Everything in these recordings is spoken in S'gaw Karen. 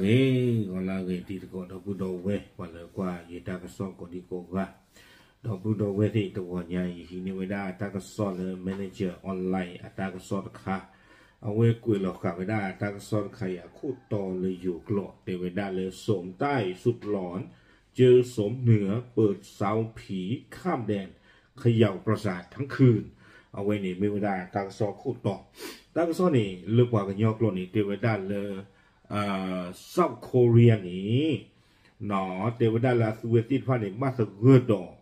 အ့ ဂီၤလၢအဂ့ၤ တံၤသကိး ဒီပုၢ်ဒီဝဲၢ် ပှၤလၢကွၢ်ယတၢ်ကစီၣ်ကိးဒံကိးဂၤ, ဒီပုၢ်ဒီဝဲၢ်သ့ၣ် တဂီၤညါအံၤ ဟံးန့ၢ်ဝဲဒၣ်တၢ်ကစီၣ်လၢ Manager Online အတၢ်ကစီၣ်တခါ, အဝဲကွဲးလီၤဃာ်ဝဲဒၣ်တၢ်ကစီၣ်တခါအံၤအခိၣ်တီလၢယိၤကျိာ် တဲဝဲဒၣ်လၢ สมใต้สุดหลอน เจอศพเหนือเปิดเซ้าผีข้ามแดน เขย่าประสาททั้งคืน အဝဲန့ၣ်မ့ၢ်ဝဲဒၣ်တၢ်ကစီၣ်ခိၣ်တီ, တၢ်ကစီၣ်န့ၣ် လၢပှၤကညီကျိာ်န့ၣ် တဲဝဲဒၣ်လၢ South Korea န့ၣ် တဲဝဲဒၣ်လၢအသုဝဲသ့ၣ်တဖၣ်န့ၣ် ဘၣ်သဂၢၢ်ဒီး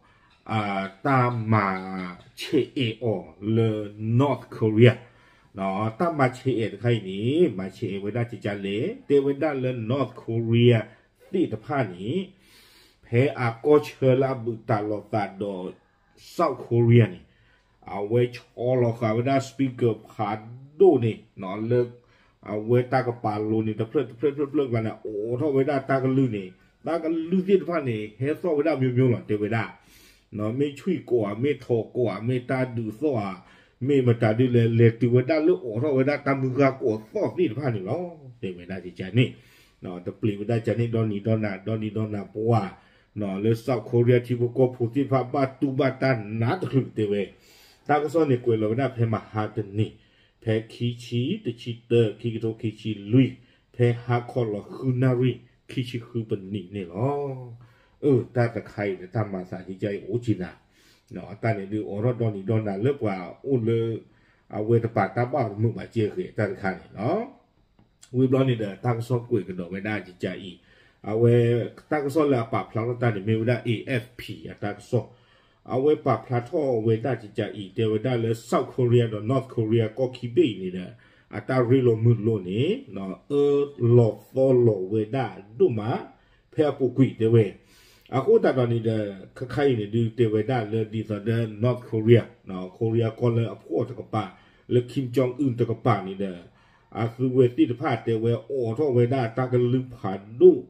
တၢ်မၤဆဲးအဲးအီၤလၢ North Korea, တၢ်မၤဆဲးအဲးတခါအံၤန့ၣ် မၤဆဲးအဲးဝဲဒၣ်ကကလဲၣ်, တဲဝဲဒၣ်လၢ North Korea သ့ၣ်တဖၣ်န့ၣ် ဖဲအကီၢ်ဆၢလၢအဘူးတံၢ်လိာ်သးဒီး South Korea န့ၣ် အဝဲဆီလီၤဃာ်ဝဲဒၣ် speaker ဖးဒိၣ်န့ၣ် လၢ အဝဲတၢ်ကပာ်လိၤန့ၣ် တဖျၢၣ်တဖျၢၣ်တဖျၢၣ်တဖျၢၣ်ကျါန့ၣ် အိးထီၣ်ဝဲဒၣ်တၢ်ကလုၢ်န့ၣ် တၢ်ကလုၢ်သ့ၣ်တဖၣ်န့ၣ် ဟဲသီၣ်ဝဲဒၣ် မျိုးမျိုး လီၤ တဲဝဲဒၣ်, မ့ၢ်ဆှံၣ်ကိးဧါ မ့ၢ်ထိးကိးဧါ မ့ၢ်တၢ်ဒုးသီၣ်ဧါ မ့ၢ်မတၤဒုးလဲၣ် လဲၤတုၤဝဲဒၣ်လၢအိးထီၣ်ဝဲဒၣ်တၢ်မုၢ်ဃၢ်ကိးသီၣ်သ့ၣ်တဖၣ်န့ၣ်လီၤ တဲဝဲဒၣ်ကကန့ၣ်, တပျံၤဝဲဒၣ်ကန့ၣ် ဒီနံၤဒီနၤ ဒီနံၤဒီနၤပှၢ် လၢ South Korea ထံဖိကီၢ်ဖိသ့ၣ်တဖၣ် ဘၣ်တူၢ်ဘၣ်တၢ်နးတချုး တဲဝဲ, တၢ်ကစီၣ်န့ၣ် ကွဲးလီၤဝဲဒၣ်ဖဲမဟါတနံၤ ဖဲခံဆံတဆံတၢ ခံကထိခံဆံလွံၢ် ဖဲဟါခီလီၤဃုနၣ်ရံၣ် ခံဆံဃုပနံးန့ၣ်လီၤ. အၢ တၢ်တခါအံၤဒီး တၢ်မၤသးကကအံၤအိၣ်ကံနၤ, တၢ်န့ၣ်ဒုးအိးထီၣ်ဒီနံၤဒီနၤလၢပှၤအိၣ်လၢ အဝဲတပာ်တၢ်ဘၣ်အီၤတမုာ်ဘၣ် ကဲဂ့ၤ တၢ်တခါန့ၣ်လီၤ. ဝံၤဘျီန့ၣ်ဒီး တၢ်ကစီၣ်ကွဲးကဒီးဝဲဒၣ်ကကအံၤ, အဝဲ တၢ်ကစီၣ်လၢအပာ်ဖျါထီၣ်တၢ်န့ၣ် မ့ၢ်ဝဲဒၣ် A F P အတၢ်ကစီၣ်, အဝဲပာ်ဖျါထီၣ်ဝဲဒၣ်ကကအံၤ တဲဝဲဒၣ်လၢ South Korea ဒီး North Korea ကီၢ်ခံဘ့ၣ်အံၤန့ၣ်ဒီး အတၢ်ရ့လိာ်မုာ်လိာ်န့ၣ် အၢလီၤသီလီၤဝဲဒၣ်ဒိၣ်မး ဖဲအပူၤကွံာ်တဲဝဲ, အဃိသတးဒီးန့ၣ်ဒီး ခါခါအံၤန့ၣ်ဒုးတဲဝဲဒၣ်လၢဒ်သိးဒီး North Korea, Korea ကီၢ်လၢအဖှီၣ်တကပၤ လၢ Kim Jong Un တကပၤန့ၣ်ဒီး အသုဝဲသ့ၣ်တဖၣ်တဲဝဲအိးထီၣ်ဝဲဒၣ်တၢ်ကလုၢ်ဖးဒိၣ်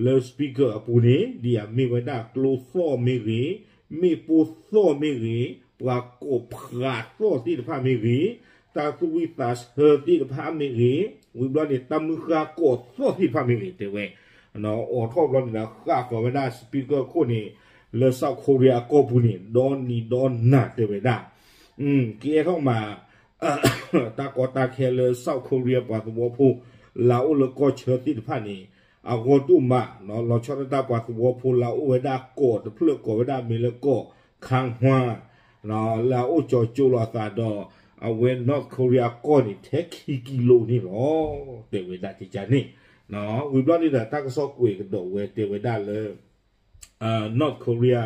လၢ speaker အပူၤန့ၣ် ဒ်အမ့ၢ်ဝဲဒၣ်ကျိသီၣ်မ့ၢ်ဂ့ၤ, မ့ၣ်ပိၢ်သီၣ်မ့ၢ်ဂ့ၤ, ပှၤကိးဖးသီၣ်သ့ၣ်တဖၣ်မ့ၢ်ဂ့ၤ, တၢ်သူၣ်ဝံၣ်သးဆၢသ့ၣ်တဖၣ်မ့ၢ်ဂ့ၤ, ဝံၤဘျီန့ၣ် တၢ်မုၢ်ဃၢ်ကိးသီၣ်သ့ၣ်တဖၣ်မ့ၢ်ဂ့ၤ တဲဝဲ, အိးထီၣ်ဘျီန့ၣ်ဒီး ဃၣ်ဃီၤဝဲဒၣ် speaker ခိၣ်န့ၣ် လၢ South Korea အကီၢ်ပူၤန့ၣ် ဒီနံၤဒီနၤတဲဝဲဒၣ်, ကအဲၣ်ထီၣ်မး တၢ်ကီတၢ်ခဲလၢ South Korea ပှၤသဝီဖိ လၢအအိၣ်လၢကီၢ်ဆၢသ့ၣ်တဖၣ်န့ၣ် အဂီၢ်ဒိၣ်မး, လီၤဆီဒၣ်တၢ်ပှၤသဝီဖိလၢအအိၣ်ဝဲဒၣ်ကီးတဖျၢၣ်ကိးဝဲဒၣ်မ့ၢ်လၢကီး Kangwon လၢအအိၣ်ကၠီၤကၠိလိာ်အသးဒီး အဝဲ North Korea ကီၢ်န့ၣ် ထဲခံကံလိန့ၣ်လီၤ တဲဝဲဒၣ်ကကန့ၣ်, ဝံၤဘျီန့ၣ်ဒီး တၢ်ကစီၣ်ကွဲးကဒီးဝဲတဲဝဲဒၣ်လၢ North Korea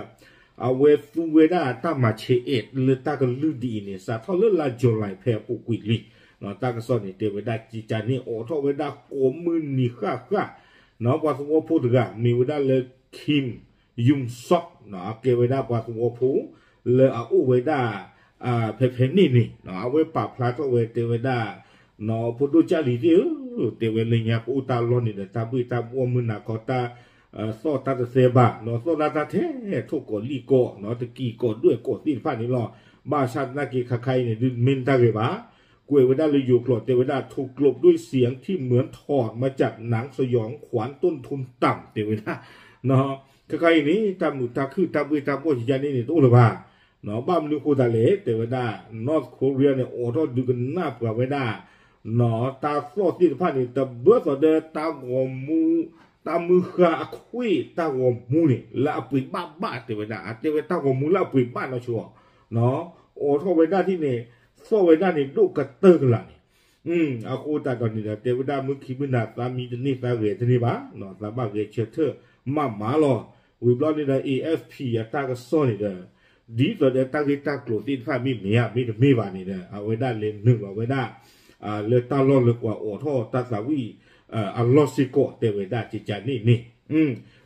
အဝဲသူဝဲဒၣ်တၢ်မၤဆဲးအဲးလၢတၢ်ကလုၢ်ဒ်အံၤန့ၣ် စးထီၣ်လၢလါ July ဖဲအပူၤကွံာ်လံ, တၢ်ကစီၣ်န့ၣ် တဲဝဲဒၣ်ကကန့ၣ် အိးထီၣ်ဝဲဒၣ်ကိးမုၢ်နံၤဃၣ်ဃၣ်, ပှၤသဝီဖိတဂၤ မ့ၢ်ဝဲဒၣ်လၢ Kim Yong Sok အကဲဝဲဒၣ်ပှၤသဝီဖိ လၢအအိၣ်ဝဲဒၣ် ဖဲဖဲန့ၣ်န့ၣ် အဝဲပာ်ဖျါထီၣ်ဝဲတဲဝဲဒၣ် ဖိဒိၣ်ကၢ်လံၤသ့ၣ်ဧၢ, တဲဝဲလၢညါပအိၣ်တၢ်လီၢ်န့ၣ်ဒီး တၢ်ဘှ့ၣ်တၢ်ဘှီၣ်မုၢ်နၤခီတၢ် သီၣ်တၢ်တသဲဘၣ်, သီၣ်တၢ်တၢ်ထဲထိၣ်ကိးလံၣ်ကိး တကံၢ်ကိးဒွဲၣ်ကိးသ့ၣ်တဖၣ်န့ၣ်လီၤ. ဘၣ်ဆၣ်သနာ်က့ခါခါအံၤန့ၣ်ဒုး မ့ၢ်တၢ်ဂ့ၤဘၣ်. ကွဲးဝဲဒၣ်လၢယိၤကျိာ် တဲဝဲဒၣ် ถูกกลบด้วยเสียงที่เหมือนถอดมาจากหนังสยองขวัญต้นทุนต่ำ တဲဝဲဒၣ် ခါခါအံၤန့ၣ် တၢ်မုာ်တၢ်ခုၣ်တၢ်ဘှ့ၣ်တၢ်ဘှီၣ်ကကန့ၣ်န့ၣ် တအိၣ်လၢၤဘၣ်. ဘၣ်မနုၤဃိသတးလဲၣ် တဲဝဲဒၣ် North Korea န့ၣ် အိးထီၣ်ဒုးကနၣ်ပှၤဝဲဒၣ် တၢ်သီၣ်သ့ၣ်တဖၣ်န့ၣ် တဘၢသိးဒီးတၢ်ဂီၤမူ တၢ်မုၢ်ဃၢ်အခွ့ၣ် တၢ်ဂီၤမူန့ၣ် လၢအပှ့ၤဘၣ်ဘၣ် တဲဝဲဒၣ် အတဲဝဲတၢ်ဂီၤမူလၢအပှ့ၤဘၣ်နီၢ်ဆိ အိးထီၣ်ဝဲဒၣ်ဒ်န့ၣ် သီၣ်ဝဲဒၣ်န့ၣ် ဒိၣ်ကတၢၢ်ကလာ်န့ၣ် အဃိသတးဒီးန့ၣ်ဒီး တဲဝဲဒၣ်မုၢ်ခံမုၢ်နၤ သးမံတန့ၢ်သးဂဲၤတန့ၢ်ဘၣ်, သးဘၣ်ဂဲၤဆၢထၢၣ်မးမးလီၤ. ဝံၤဘျီန့ၣ်ဒီး A F P အတၢ်ကစီၣ်န့ၣ်ဒီး ဒ်သိးဒီးတၢ်ဂ့ၢ်တၢ်ကျိၤသ့ၣ်တဖၣ်မ့ၢ်မ့ၢ်ဧါ မ့တမ့ၢ်ဘၣ်န့ၣ်ဒီး အဝဲဒၣ်လဲၤနုာ်လီၤဝဲဒၣ် လၢတၢ်လီၢ်လၢပှၤအိးထီၣ်တၢ်သးဝံၣ် အလီၢ်စ့ၢ်ကီး တဲဝဲဒၣ်ကကန့ၣ်န့ၣ်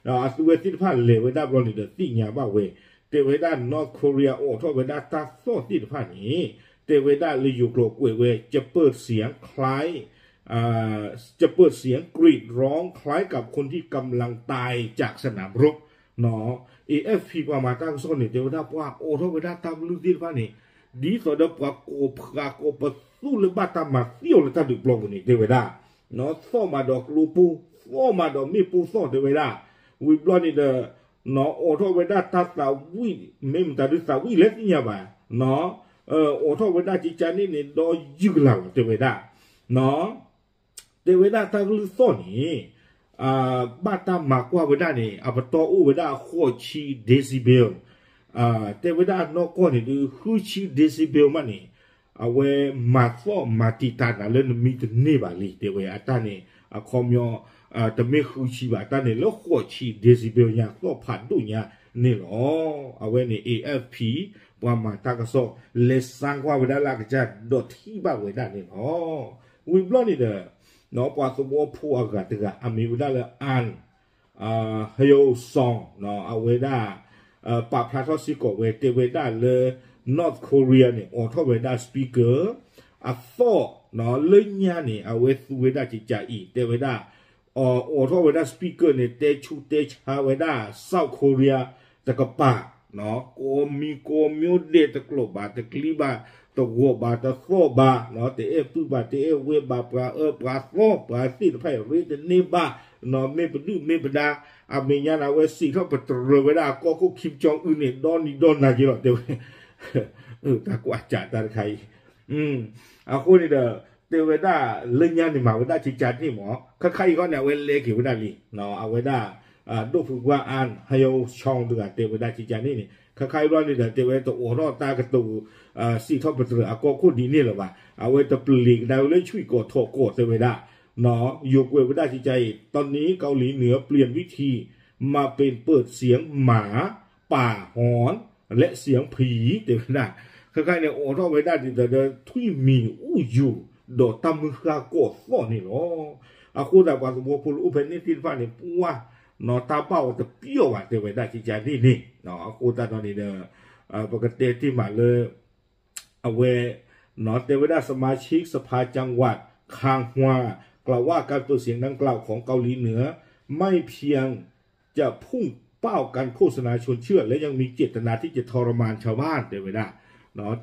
ဒီးအသုဝဲသ့ၣ်တဖၣ်လဲၤဝဲဒၣ်ဘျီန့ၣ်ဒီး သ့ၣ်ညါဘၣ်ဝဲ တဲဝဲဒၣ် North Korea အိးထီၣ်ဝဲဒၣ်တၢ်သီၣ်သ့ၣ်တဖၣ်န့ၣ် တဲဝဲဒၣ်လၢယိၤကျိာ်ကွဲးဝဲ จะเปิดเสียงคล้าย จะเปิดเสียงกรีดร้องคล้ายกับคนที่กำลังตายจากสนามรบ เอเอฟพี ပှၤမၤတၢ်ကစီၣ်န့ၣ် တဲဝဲဒၣ်ပှၤအိးထီၣ်ဝဲဒၣ်တၢ်ကလုၢ်သ့ၣ်တဖၣ်န့ၣ် ဒ်သိးဒီးပှၤကိးဖးကိးပသူလၢဘၣ်တၢ်မၤသံအီၤလၢတၢ်ဒုးပျီပူၤန့ၣ် တဲဝဲဒၣ် သီၣ်မးဒီးကျိပူၤ, သီၣ်မးဒီးမ့ၣ်ပိၢ်သီၣ် တဲဝဲဒၣ်. ဝံၤဘျီန့ၣ်ဒီး အိးထီၣ်ဝဲဒၣ်တၢ်သးဝံၣ်, မ့ၢ်မတၤဒုးသးဝံၣ်လဲၣ်သ့ၣ်ညါဘၣ်, အိးထီၣ်ဝဲဒၣ်ကကန့ၣ်န့ၣ် ဒီးယုၢ်ကလာ်လီၤ တဲဝဲဒၣ်. တဲဝဲဒၣ်တၢ်ကလုၢ်သီၣ်န့ၣ် ဘၣ်တၢ်မၤကွၢ်ဝဲဒၣ်န့ၣ် အပတီၢ်အိၣ်ဝဲဒၣ်ဃိးဆံ decibel, တဲဝဲဒၣ်အနီၢ်ကီၢ်န့ၣ်ဒုး ဃုဆံ decibel မးန့ၣ် အဝဲမၤသီၣ်မၤတံာ်တာ်နၤလၢနမံတန့ၢ်ဘၣ်လံ တဲဝဲအတၢ်န့ၣ် အခီပညီ တမ့ၢ်ဃုဆံဘၣ် တၢ်န့ၣ်လၢဃိးဆံ decibel ညါ သီၣ်ဖးဒိၣ်ညါန့ၣ်လီၤ. အဝဲန့ၣ် A F P ပှၤမၤတၢ်ကစီၣ် လဲၤစါကွၢ်ဝဲဒၣ်လၢအကစၢ် ဒီးထံၣ်ဘၣ်ဝဲဒၣ်န့ၣ်လီၤ. ဝံၤဘျီန့ၣ်ဒီး ပှၤသဝီဖိအဂၤတဂၤ အမံၤဝဲဒၣ်လၢ An Hyo Song အဝဲဒၣ် ပာ်ဖျါထီၣ်စ့ၢ်ကီးဝဲ တဲဝဲဒၣ်လၢ North Korea န့ၣ် အိးထီၣ်ဝဲဒၣ် speaker အသီၣ် လၢညါန့ၣ် အဝဲသူဝဲဒၣ်ကကးအံၤ တဲဝဲဒၣ် အိးထီၣ်ဝဲဒၣ် speaker န့ၣ် တဲဆူးတဲဆါဝဲဒၣ် South Korea တကပၤ ကိးမံၤကိးမျိုးဒဲး တကျိာ်ဘၣ် တကျံဘၣ် တဂီၤဘၣ် တသီၣ်ဘၣ် တအဲၣ်ပုၢ်ဘၣ် တအဲၣ်ဝဲၢ်ဘၣ် ပှၤအၢပှၤသီ ပှၤသ့ၣ်တဖၣ်အံၤ ရ့တန့ၢ်ဘၣ် မ့ၢ်ပဒုၣ်မ့ၢ်ပဒါ အမဲာ်ညါန့ၣ်ဝဲစံးထီၣ်ပတြၢၤဝဲဒၣ်အကီၢ်ခိၣ် Kim Jong Un န့ၣ် ဒီနံၤဒီနၤက့ၤလီၤ တဲဝဲ တၢ်ကွၢ်စးတၢ်တခါအံၤ အဃိန့ၣ်ဒီး တဲဝဲဒၣ်လၢညါန့ၣ် မၤဝဲဒၣ်ကကးန့ၣ်မး ခါခါအံၤဃီန့ၣ် အဝဲလဲက့ၤဝဲဒၣ်လံ အဝဲဒၣ် ဒိၣ်ဖုပှၢ် An Hyo Song တဂၤ တဲဝဲဒၣ်ကကးန့ၣ်န့ၣ် ခါခါအံၤဘျီန့ၣ်ဒီး တဲဝဲတအိးထီၣ်တၢ်ကတိၤ စံးထီၣ်ပတြၢၤအကီၢ်ခိၣ်ဒ်န့ၣ်လၢၤဘၣ် အဝဲတပျံၤကဒါဝဲလၢ ဆွံၣ်ကိးထီၣ်ကိး တဲဝဲဒၣ် ယိၤကွဲးဝဲဒၣ်ကကးအံၤ တနံၤ ကီၢ်လံၤနုၤ เปลี่ยนวิธี มาเป็นเปิดเสียงหมา ป่าหอน และเสียงผี တဲဝဲဒၣ် ခဲခါန့ၣ် အိးထီၣ်ဝဲဒၣ်ဒ်သိးဒီး ထွံၣ်မံၤအူၣ်ယူၤ ဒီးတၢ်မုၢ်ဃၢ်ကိးသီၣ်န့ၣ်လီၤ. အဃိသတး ပှၤသဝီဖိလၢအိၣ်ဖဲန့ၣ်သ့ၣ်တဖၣ်န့ၣ် ပှၤ နီၢ်တၢ်ဘၣ်အီၤတပျီၢ်ဘၣ် တဲဝဲဒၣ်ကကးန့ၣ်န့ၣ် အဃိသတးဒီးန့ၣ်ဒီး ပကတဲတ့ၢ်မးလၢ အဝဲ တဲဝဲဒၣ် สมาชิกสภาจังหวัดคางฮวากล่าวว่าการเปิดเสียงดังกล่าวของเกาหลีเหนือ ไม่เพียงจะพุ่งเป้าการโฆษณาชวนเชื่อ และยังมีเจตนาที่จะทรมานชาวบ้าน တဲဝဲဒၣ်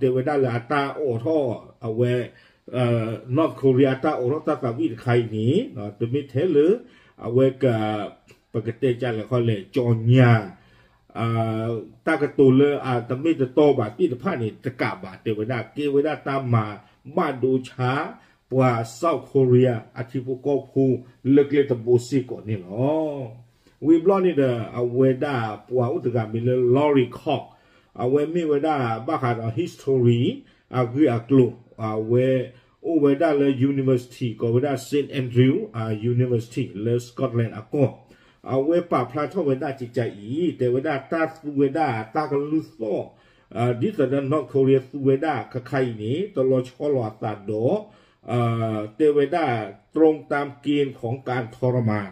တဲဝဲဒၣ်လၢအတၢ်အိးထီၣ် အဝဲ North Korea အတၢ်အိးထီၣ်တၢ်သးဝံၣ်တခါအံၤန့ၣ် တမ့ၢ်ထဲလၢ အဝဲက ပကတဲကလဲၣ်ခီလဲၣ် ကၠီညါ တၢ်ကတိၤလၢအတမ့ၢ်တတီဘၣ်သ့ၣ်တဖၣ်န့ၣ် တကးဘၣ် တဲဝဲဒၣ် ကဲဝဲဒၣ်တၢ်မၤဘၣ်ဒိဆါ ပှၤ South Korea အထံဖိကီၢ်ဖိ လၢကျဲတဘိစ့ၢ်ကီးန့ၣ်လီၤ. ဝံၤဘျီန့ၣ်ဒီး အဝဲဒၣ်ပှၤအိၣ်တဂၤမံၤလၢ Laurie Koch အဝဲမ့ၢ်ဝဲဒၣ်ဘၣ်ဃးဒီး history အဂ့ၢ်အကျိၤ အဝဲအိၣ်ဝဲဒၣ်လၢ university ကိးဝဲဒၣ် Saint Andrew University လၢ Scotland အကီၢ် အဝဲပာ်ဖျါထီၣ်ဝဲဒၣ်ကကးအံၤ တဲဝဲဒၣ်တၢ်သူဝဲဒၣ်တၢ်ကလုၢ်သီၣ် ဒ်သိးဒီး North Korea သူဝဲဒၣ်ခါခါအံၤန့ၣ် တလီၤဆီလီၤအသးဒီး တဲဝဲဒၣ် ตรงตามเกณฑ์ของการทรมาน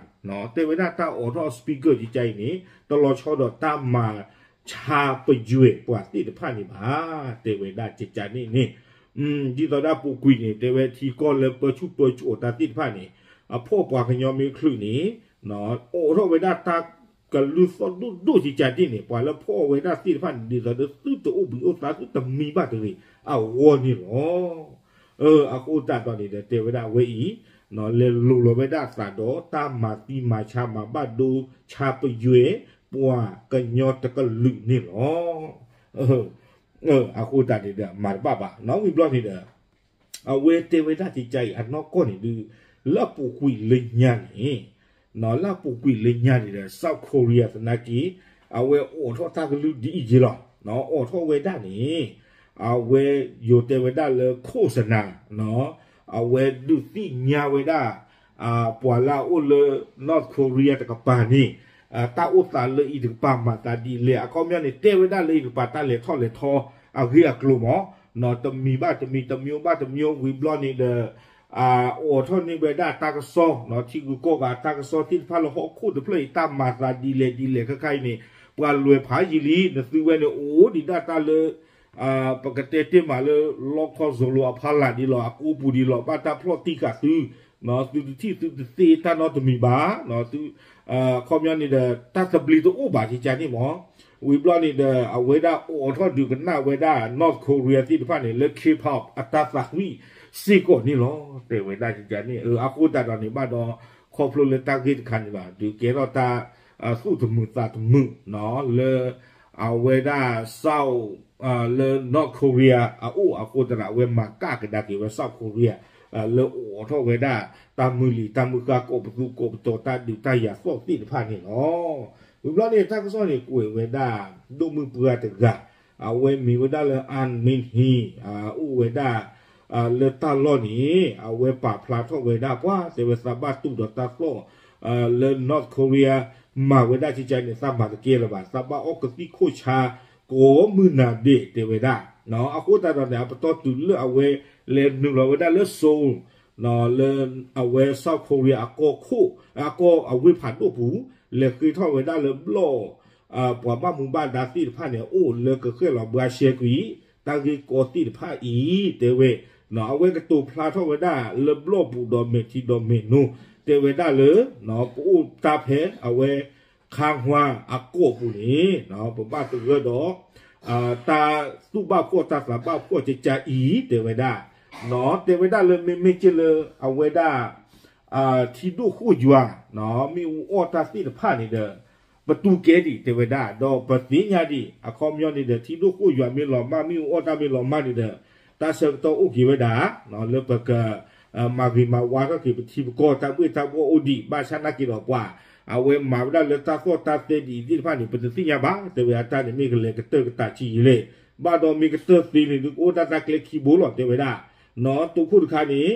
တဲဝဲဒၣ်တၢ်အိးထီၣ် speaker ကကးအံၤန့ၣ် တလီၤဆီဒီးတၢ်မၤဆါပယွဲၢ်ပှၤသ့ၣ်တဖၣ်န့ၣ်ဘၣ် တဲဝဲဒၣ်ကကးန့ၣ်န့ၣ် ဒ်သိးဒၣ်ပူၤကွံာ်န့ၣ် တဲဝဲထံကီၢ်လၢပၢဆူၣ်ပၢစိးတၢ်သ့ၣ်တဖၣ်န့ၣ် အဖှီၣ်ပှၤကညီမ့ၢ်ချုးန့ၣ် အိးထီၣ်ဝဲဒၣ်တၢ်ကလုၢ်သီၣ်ဒိၣ်ဒိၣ်ကကးတ့ၢ်န့ၣ် ပှၤလၢဖှီၣ်ဝဲဒၣ်သ့ၣ်တဖၣ်န့ၣ် ဒ်သိးဒီးသုတအိၣ်ဘှံးအိၣ်သါ သုတမံဘၣ်တဂ့ၤ အဂီၢ်န့ၣ်လီၤ. အဃိသတးဒီးန့ၣ်ဒီး တဲဝဲဒၣ်အဝဲအံၤ လဲၤလိၤလီၤဝဲဒၣ်အသးဒီး တၢ်မၤသံမၤဆါမၤဘၣ်ဒိဆါပယွဲၢ် ပှၤကညီတကလုာ်န့ၣ်လီၤ. အဃိသတးန့ၣ်ဒီး မၤတဘၣ်ဘၣ် နီၢ်ဝံၤဘျီန့ၣ်ဒီး အဝဲတဲဝဲဒၣ်ကကးအံၤ အနီၢ်ကီၢ်န့ၣ်ဒုး လၢအပူၤကွံာ်လၢညါန့ၣ် လၢအပူၤကွံာ်လၢညါန့ၣ်ဒီး South Korea သနာ်က့ အဝဲအိးထီၣ်တၢ်ကလုၢ်ဒ်အံၤက့ၤလီၤ. အိးထီၣ်ဝဲဒၣ်န့ၣ် အဝဲယိၤတဲဝဲဒၣ်လၢ ခိၣ်စနၤ အဝဲဒုးသ့ၣ်ညါဝဲဒၣ် ပှၤလၢအအိၣ်လၢ North Korea တကပၤန့ၣ် တၢ်အိၣ်သးလၢအံၤတကပၤမၤသးဒ်လဲၣ် အခီပညီန့ၣ် တဲဝဲဒၣ်လၢအံၤတကပၤတၢ်လဲၤထီၣ်လဲၤထီ အဂ့ၢ်အကျိၤမး တမံၤဘၣ်တမံၤ တမျိုးဘၣ်တမျိုး ဝံၤဘျီန့ၣ်ဒီး အိးထီၣ်န့ၢ်ဝဲဒၣ်တၢ်ကစီၣ် ထံဂုၤကီၢ်ဂၤတၢ်ကစီၣ်သ့ၣ်တဖၣ်လၢဟီၣ်ခိၣ်တဖျၢၣ်အံၤ တၢ်မၤသးဒ်လဲၣ်ဒ်လဲၣ် ခဲခါအံၤန့ၣ် ပှၤလွဲၤဖးယံာ်လံ နသုဝဲန့ၣ် အိၣ်ဒံးဒၣ်တၢ်လၢ ပကတဲတ့ၢ်မးလၢ လီခီၣ်စီၤလိၤအဖီလာ်ဒ်လီၤ အကိးပူၤဒ်လီၤ ဘၣ်တၢ်ဖျီၣ်တံၢ်ဃာ်သု သုတထံၣ်သုတသ့တၢ်နီတမံၤဘၣ်, ခီပညီန့ၣ်ဒီး တၢ်သဘျ့တအိၣ်ဘၣ်ကကန့ၣ်မး. ဝံၤဘျီန့ၣ်ဒီး အဝဲဒၣ်အိးထီၣ်ဒုးကနၣ်ဝဲဒၣ် North Korea သ့ၣ်တဖၣ်န့ၣ် လၢ K-pop အတၢ်သးဝံၣ်စ့ၢ်ကီးန့ၣ်လီၤ တဲဝဲဒၣ်ကကန့ၣ်. အဃိသတးဒီးန့ၣ်ဘၣ်ဒီး ခီဖျိလၢတၢ်ဂ့ၢ်တခါန့ၣ်ဘၣ် ဒုးကဲထီၣ်တၢ် သူၣ်တမုာ်သးတမုာ် လၢ အဝဲဒၣ် South လၢ North Korea အအိၣ်အဃိသတးဒီး အဝဲမၤကၣ်ကဒါက့ၤဝဲ South Korea လၢအိးထီၣ်ဝဲဒၣ် တၢ်မုၢ်လံၤတၢ်မုၢ်ဃၢ် ကိးပသူကိးပတီၤ တၢ်ဒုးတၢ်ယၤသီၣ်သ့ၣ်တဖၣ်န့ၣ်လီၤ. ဝံၤဘျီန့ၣ် တၢ်ကစီၣ်န့ၣ် ကွဲးဝဲဒၣ် ဒိၣ်မုၢ်ပှၢ်တဂၤ အဝဲမ့ၢ်ဝဲဒၣ်လၢ An Min Hee အိၣ်ဝဲဒၣ် လၢတၢ်လီၢ်န့ၣ် အဝဲပာ်ဖျါထီၣ်ဝဲဒၣ်ပှၤ တဲဝဲသးဘၣ်တူၢ်ဒီးတၢ်သီၣ် လၢ North Korea မၤဝဲဒၣ်ကကန့ၣ် သးမၤတကဲလၢၤဘၣ် သးဘၣ်အီၣ်ကသံၣ်ခိၣ်ဆါ ကိးမုၢ်နၤဒဲး တဲဝဲဒၣ်. အဃိသတးဒီးန့ၣ် အပတီၢ်တုၤလၢအဝဲလဲၤနုာ်လီၤဝဲဒၣ်လၢ Seoul လၢ အဝဲ South Korea အကီၢ်ခိၣ် အကီၢ်အဝ့ၢ်ဖးဒိၣ်ပူၤ လဲၤဃ့ထီၣ်ဝဲဒၣ်လၢဘျီၣ် ပှၤဘၣ်မူဘၣ်ဒါသ့ၣ်တဖၣ်န့ၣ် အိၣ်လၢကဃဲၣ်လီၤဘှါရှဲကွံာ် တၢ်ဂ့ၢ်ကီသ့ၣ်တဖၣ်အံၤ တဲဝဲ အဝဲကတိၤဖျါထီၣ်ဝဲဒၣ်လၢဘျီၣ်ပူၤဒီးမဲာ်ထံဒီးမဲာ်နိ တဲဝဲဒၣ်လၢ ပအိၣ်တၢ်ဖဲအဝဲ ခါဝါအကီၢ်ပူၤန့ၣ် ပဘၣ်သဂၢၢ်ဒီး တၢ်သူၣ်ဘၣ်ဖှီၣ်တၢ်သးဘၣ်ဖှီၣ်ကကအံၤ တဲဝဲဒၣ် တဲဝဲဒၣ်လၢမ့မ့ၢ်က့လၢအဝဲဒၣ် ထံဒိၣ်ဃိၣ်ယွၤ မ့ၣ်အူအီၣ်တၢ်သ့ၣ်တဖၣ်န့ၣ်ဒီး ပတူၢ်ကဲဒံး တဲဝဲဒၣ် ဒီးပသ့ၣ်ညါဒံး အခီပညီန့ၣ်ဒီး ထံဒိၣ်ဃိၣ်ယွၤမ့ၢ်လီၤမၢ် မ့ၣ်အူအီၣ်တၢ်မ့ၢ်လီၤမၢ်န့ၣ်ဒီး တၢ်ဆၢကတီၢ်အိၣ်က့ၤဝဲဒၣ် လၢပက မၤဂ့ၤမၤဝါထီၣ်က့ၤပထံပကီၢ် တၢ်ဘှ့ၣ်တၢ်ဘှီၣ်အိၣ်ဒံး ဘၣ်ဆၣ်နာ်က့ၤဒီးပှၤ အဝဲမၤဝဲဒၣ်လၢတၢ်သီၣ်တၢ်သဲဒ်အံၤသ့ၣ်တဖၣ်န့ၣ် ပတသ့ၣ်ညါဘၣ် တဲဝဲအတၢ်န့ၣ်မ့ၢ်ကလဲၤကတၢၢ်ကတၢၢ်ဆံးယံာ်လဲၣ် ဘၣ်ဒီးမ့ၢ်ကတၢၢ်သ့န့ၣ် ဒုးကအိၣ်တၢ်တၢ်ကျဲခံဘိလီၤ တဲဝဲဒၣ် နီၢ်တိခိၣ်တခါန့ၣ်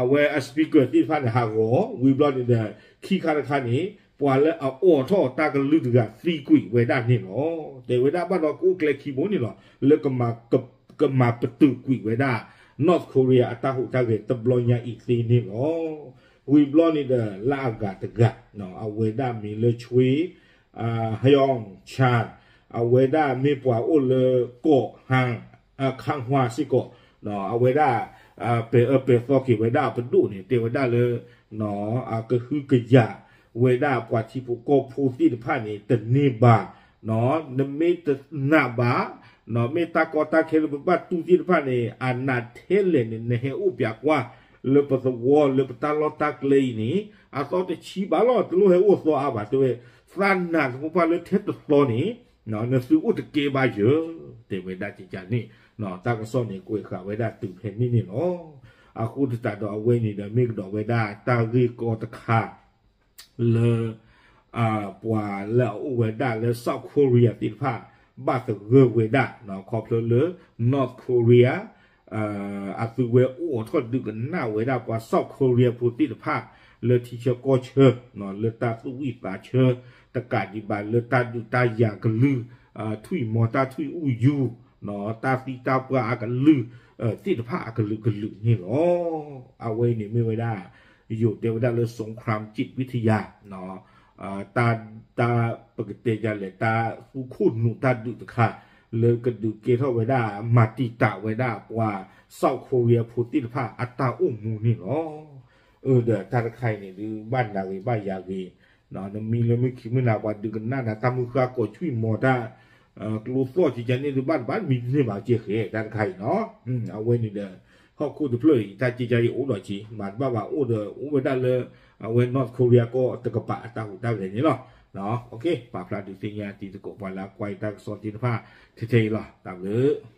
အဝဲ speaker သ့ၣ်တဖၣ်န့ၣ် ဟးဂီၤ ဝံၤဘျီန့ၣ်ဒီး ခံခါတခါန့ၣ် ပှၤလၢအအိးထီၣ်တၢ်ကလုၢ်တဂၤသံကွံာ်ဝဲဒၣ်န့ၣ်လီၤ. တဲဝဲဒၣ်ဘၣ်ဒီးကအိၣ်ကျဲခံဘိန့ၣ်လီၤ လၢ ကမၤပတုာ်ကွံာ်ဝဲဒၣ် North Korea အတၢ်ဟူးတၢ်ဂဲၤတဘျီညါအံၤသ့န့ၣ်လီၤ. ဝံၤဘျီန့ၣ်ဒီး လၢအဂၤတဂၤ အဝဲဒၣ်မ့ၢ်လၢ ဆွ့ ဟယီၣ်ဆၣ် အဝဲဒၣ်မ့ၢ်ပှၤအိၣ်လၢကီၢ်ဟၣ် ခါဝါစ့ၢ်ကီး အဝဲဒၣ် ပဲာ်အၢပဲာ်သီက့ၤဝဲဒၣ်ပဒိၣ်န့ၣ် တဲဝဲဒၣ်လၢ ကဟုကယာ်ဝဲဒၣ်ပှၤထံဖိကီၢ်ဖိသ့ၣ်တဖၣ်န့ၣ် တန့ၢ်ဘၣ် နမ့ၢ်တနာ်ဘၣ် မ့ၢ်တၢ်ကီတၢ်ခဲလၢပဘၣ်တူၢ်သ့ၣ်တဖၣ်န့ၣ် အနးထဲလဲၣ်န့ၣ် နဟဲအိၣ်ပၠးကွၢ် လၢပသဝီလၢပတၢ်လီၢ်တၢ်ကျဲအံၤန့ၣ် အသီတဆံဘၣ်လီၤ တလိၣ်ဟဲအိၣ်သီအါဘၣ် တဲဝဲ သးနာ်သပှၢ်လၢထဲတသီန့ၣ် နသုအိၣ်တကဲဘၣ်ယၤ တဲဝဲဒၣ်ကကန့ၣ် တၢ်ကစီၣ်န့ၣ် ကွဲးဃာ်ဝဲဒၣ်တုၤဖဲန့ၣ်န့ၣ်လီၤ. အဃိသတးဒီးအဝဲန့ၣ်ဒီး မ့ၢ်ကဒီးဝဲဒၣ်တၢ်ဂ့ၢ်ကီတခါ လၢ ပှၤလၢအအိၣ်ဝဲဒၣ်လၢ South Korea သ့ၣ်တဖၣ် ဘၣ်သဂၢၢ်ဝဲဒၣ် ခီဖျိလၢ North Korea အသုဝဲအိးထီၣ်ဒုးကနၣ်ဝဲဒၣ်ပှၤ South Korea ဖိသ့ၣ်တဖၣ် လၢထံဆၢကီၢ်ဆၢ လၢတၢ်သူၣ်ဝံၣ်သးဆၢ တကးဒံးဘၣ်လၢတၢ်ဒုးတၢ်ယၤကလုၢ် ထွံၣ်မီၤတၢ်ထွံၣ်အူယူၤ တၢ်သံတၢ်ပှၢ်အကလုၢ် သ့ၣ်တဖၣ်အကလုာ်ကလုာ်န့ၣ်လီၤ. အဝဲအံၤန့ၣ်မ့ၢ်ဝဲဒၣ် ယိၤတဲဝဲဒၣ်လၢ สงครามจิตวิทยา တၢ် တၢ်ပကတဲယၤလဲၣ် တၢ်သူခိၣ်နူာ်တၢ်ဒုးတခါ လၢကဒုးကဲထီၣ်ဝဲဒၣ် မၤတံာ်တာ်ဝဲဒၣ်ပှၤ South Korea ဖိသ့ၣ်တဖၣ်အတၢ်အိၣ်မူန့ၣ်လီၤ. အၢ ဒီးတၢ်တခါအံၤန့ၣ်ဒုး ဘၣ်နၤဂ့ၤဘၣ်ယၤဂ့ၤ နမံၤလၢမုၢ်ခံမုၢ်နၤပှၤဒုးကနၣ်နၤ တၢ်မုၢ်ဃၢ်ကိးထွံၣ်မီၤတၢ် ကျိသီၣ်ကကန့ၣ်ဒုး ဘၣ်တဘၣ်မံတန့ၢ်ဘၣ်ကဲဃဲ တၢ်တခါအံၤနီၤ. အဝဲန့ၣ်ဒီး ဟီၣ်ခိၣ်တဖျၢၣ်အံၤ တၢ်ကကယအိၣ်ဒီးက့ၤ မၤတဘၣ်ဘၣ်အိၣ်ဒီး အိၣ်ဝဲဒၣ်လၢ အဝဲ North Korea ကီၢ်တကပၤအတၢ်ဟူးတၢ်ဂဲၤန့ၣ်လီၤ. ပာ်ဖျါဒုးသ့ၣ်ညါတံၤသကိးပှၤလၢအကွၢ်ယတၢ်ကစီၣ်သ့ၣ်တဖၣ် ထဲထဲအံၤလီၤ. တၢ်ဘျုး